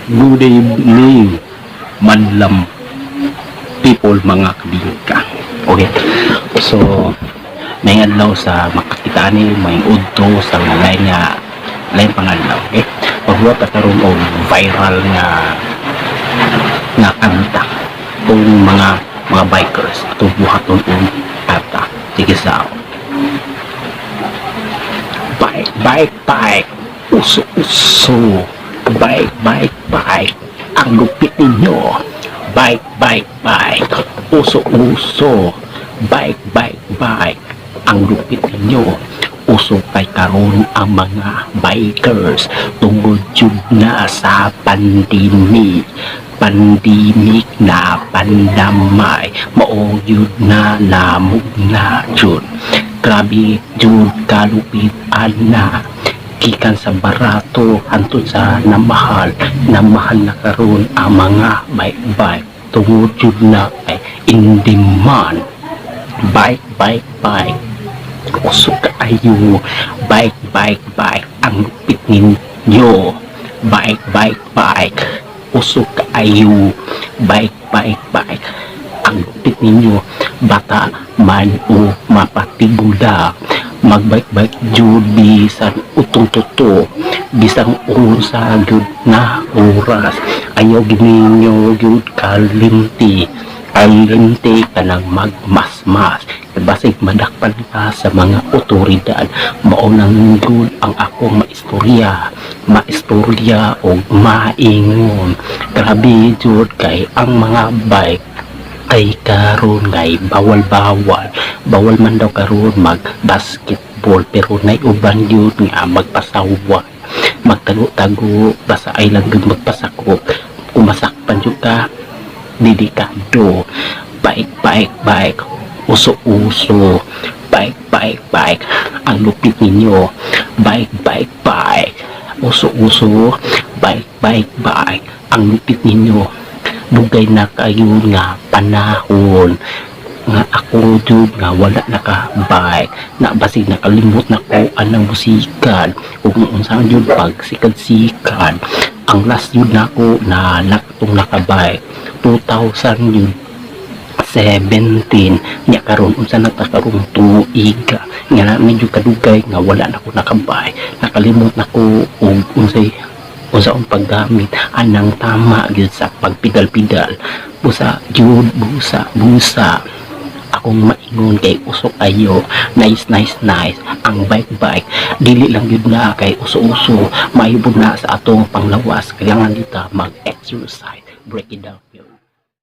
Good evening, madlang people, mga kabingka. Okay. So, may adlaw sa makakita ni, may udto sa mga lain nga lain pangadlaw. Okay. Pagbuhat ta karon og viral nga nga kanta kung mga mga bikers atong buhaton og kanta. Sige sa bike, bike, bike. Uso, uso. Bike, bike, bike. Ang lupit ninyo. Bike, bike, bike. Uso, uso. Bike, bike, bike. Ang lupit ninyo. Uso kay karon ang mga bikers tungod jud na sa pandemic. Pandemic na pandamay. Mao jud na namugna jud. Grabe jud kalupit ana, gikan sa barato hantod sa namahal, namahal na karon ang mga bike bike tungod jud na kay in demand. Bike, bike, bike, uso kaayo. Bike, bike, bike, ang lupit ninyo. Bike, bike, bike, uso kaayo. Bike, bike, bike, ang lupit ninyo. Bata man o mapatigula, magbike bike jud bisan utong tuto, bisan unsa jud na oras. Ayaw gid ninyo jud kalimti kalimti kanang magmasmas, basig madakpan ka sa mga otoridad. Mao nang jud ang akong maistorya maistorya og maingon. Grabe jud kay ang mga bike ay karon ngay bawal bawal bawal man daw karon mag basketball, pero nay uban gyud nga magpasaway, magtago-tago, basta ay lang gyud magpasakop. Kung masakpan jud ka, delikado. Bike, bike, bike, uso uso. Bike, bike, bike, ang lupit ninyo. Bike, bike, bike, uso uso. Bike, bike, bike, ang lupit ninyo. Dugay na kayo nga panahon nga ako jud nga wala naka bike na, basig nakalimot na ko anang musikan ug unsa jud pagsikad-sikad. Ang last jud nako na naktong nakabike, 2000 jud 17 nya. Karon unsa na ta karong tuig nga na medyo kadugay nga wala na ko nakabike. Nakalimot na ko og unsay unsaon paggamit anang tama gyud sa pagpidal-pidal. Busa jud, busa busa, akong maingon kay uso kayo. Nice, nice, nice ang bike bike. Dili lang gyud na kay uso-uso, maayo pud na sa atong panglawas. Kailangan kita mag-exercise. Break it down.